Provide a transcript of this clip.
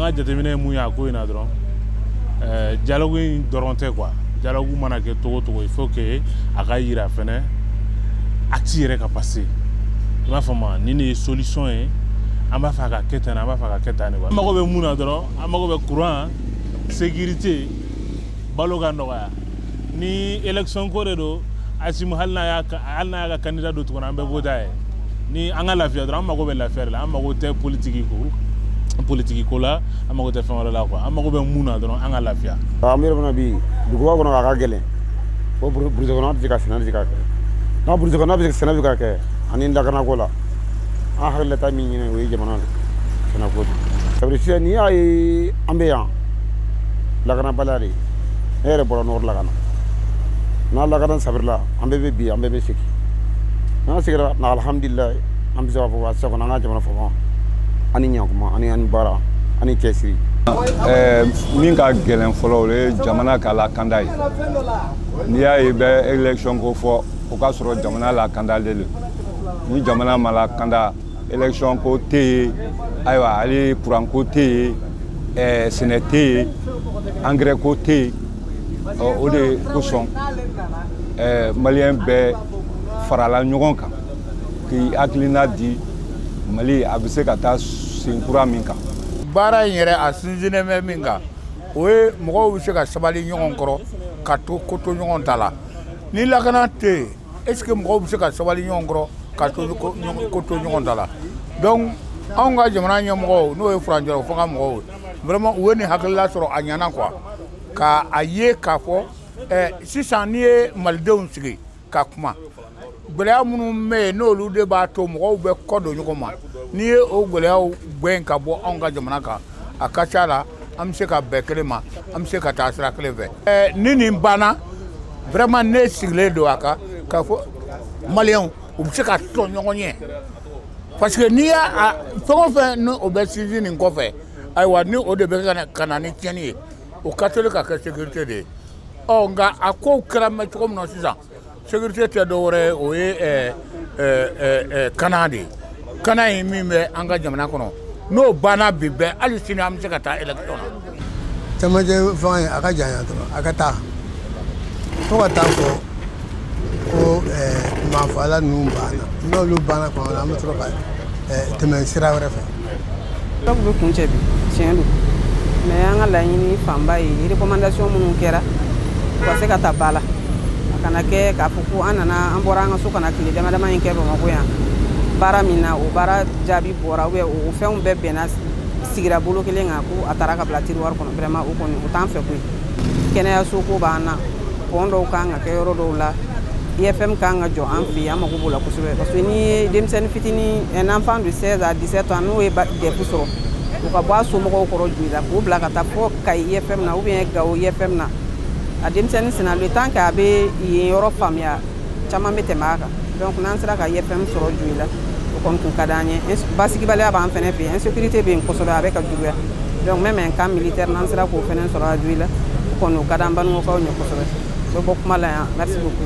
An ka jateminɛ ye mun ye a ko in na dɔrɔn, dialogue in dɔrɔn tɛ quoi. Dialogue mana kɛ cogo o cogo, il faut que a ka yira fɛnɛ acte yɛrɛ ka passer. I m'a faamu, nin de ye solution ye, an b'a fɛ a ka kɛ tan, an b'a fɛ a ka kɛ tan de quoi. An mago bɛ mun na dɔrɔn, an mago bɛ courant, sécurité, balo ka nɔgɔya. Ni élection ko de don, Assimi, hali n'a y'a ka candidat don tuguni, an bɛ voter a ye. Ni an ka lafiya dɔrɔn, an mago bɛ lafiya de la. An mago tɛ politique ko la, an mago tɛ fɛn wɛrɛ la quoi. An mago bɛ mun na dɔrɔn, an ka lafiya. An bɛ yɔrɔ min na bi, duguba kɔnɔ, a ka gɛlɛn. Fo brousse kɔnɔ tɛ se ka sɛnɛ tɛ se ka kɛ. N'a brousse kɔnɔ bɛ se sɛnɛ bɛ ka kɛ ani lakanako la, an hakililata min ɲini, o ye jamana sɛnɛko de. Sabu sisan n'i y'a ye an bɛ yan, lakanabaliya de ye. Ne yɛrɛ bɔra nord la ka na. N'a lakana sabirila, an bɛɛ bɛ bi, an bɛɛ bɛ segin. N'an seginna na, alhamdulilayi, an bɛ se k'a fɔ sisan kɔni, an ka jamana faama, ani ɲankuma, ani baara ani cɛsiri. Min ka gɛlɛn fɔlɔ, o ye jamana ka lakanda ye. N'i y'a ye bɛ élection ko fɔ, o k'a sɔrɔ jamana lakandalen don. Ni jamana ma lakanda, élection ko tɛ yen. Ayiwa, hali courant ko tɛ yen, sɛnɛ tɛ yen, engrais ko tɛ yen. O de kosɔn maliyɛn bɛɛ farala ɲɔgɔn kan k'i hakilina di Mali a bɛ se ka taa sen kura min kan. Baara in yɛrɛ, a sinsinnen bɛ min kan, o ye mɔgɔw bɛ se ka sabali ɲɔgɔn kɔrɔ ka to ko to ɲɔgɔn ta la. Ni lakana tɛ yen, est ce que mɔgɔw bɛ se ka sabali ɲɔgɔn kɔrɔ ka to ko to ɲɔgɔn ta la? Donc anw ka jamana ɲɛmɔgɔw, n'o ye furancɛrɔ fanga mɔgɔw ye, vraiment u ye nin hakilila sɔrɔ, a ɲɛna quoi, ka a ye k'a fɔ sisan n'i ye malidenw sigi ka kuma, gɛlɛya minnu bɛ yen, n'olu de b'a to mɔgɔw bɛ kɔ don ɲɔgɔn ma, n'i ye o gɛlɛyaw gɛn ka bɔ anw ka jamana kan, a ka ca la an bɛ se ka bɛn kelen ma, an bɛ se ka taa sira kelen fɛ. Ni nin banna, vraiment ne sigilen don a kan k'a fɔ maliyɛnw u bɛ se ka tɔn ɲɔgɔn ɲɛ, parce que n'i y'a fɛn o fɛn ni o bɛ sinsin nin kɔfɛ, ayiwa, ni o de bɛ ka na ni tiɲɛni ye, o ka teli ka kɛ sécurité de ye. Ɔ nka a kow kɛra mɛn cogo min na sisan, sécurité tɛ dɔwɛrɛ ye, o ye kana de ye. Kana in min bɛ an ka jamana kɔnɔ, n'o banna bi bɛɛ, hali sini an bɛ se ka taa élection na. Camancɛ fanga in, a ka janya dɔrɔn, a ka taa fo ka taa fɔ ko maafala ninnu banna. N'olu banna tuma min na, an bɛ sɔrɔ ka tɛmɛ sira wɛrɛ fɛ. Dialogue bɛ kun cɛ bi, tiɲɛ don, mais an ka laɲini fanba ye recommandation minnu kɛra, u ka se ka ta ba la. A kana kɛ k'a fɔ ko an nana, an bɔra an ka so ka na tile dama dama in kɛ Bamakɔ yan, baara min na, o baara jaabi bɔra ou bien o fɛnw bɛɛ bɛnna sigira bolo kelen kan ko a taara ka bila tiroir kɔnɔ. Vraiment, o kɔni o t'an fɛ koyi. Kɛnɛyaso ko b'an na, pont dɔw kan ka kɛ yɔrɔ dɔw la, IFM kan ka jɔ an fɛ yen, an mago b'o la kosɛbɛ, parce que n'i ye denmisɛnnin fitinin, un enfant de 16 à 17 ans, n'o ye DEF sɔrɔ, u ka bɔ a somɔgɔw kɔrɔ Joyila k'o bila ka taa fɔ Kayi IFM na ou bien Gawo IFM na, a denmisɛnnin senna, le temps que a bɛ yen yɔrɔ faamuya, caman bɛ tɛmɛ a kan. Donc n'an sera ka IFM sɔrɔ Joyila, o kɔni tun ka d'an ye. Basigibaliya b'an fɛnɛ fɛ yen, insécurité bɛ yen kosɛbɛ, a bɛ ka juguya. Donc même un camp militaire, n'an sera k'o fɛnɛ sɔrɔ a Joyila, o kɔni o ka d'an Banikɔkaw ye kosɛbɛ. N bɛ bɔ kuma la yan. Merci beaucoup.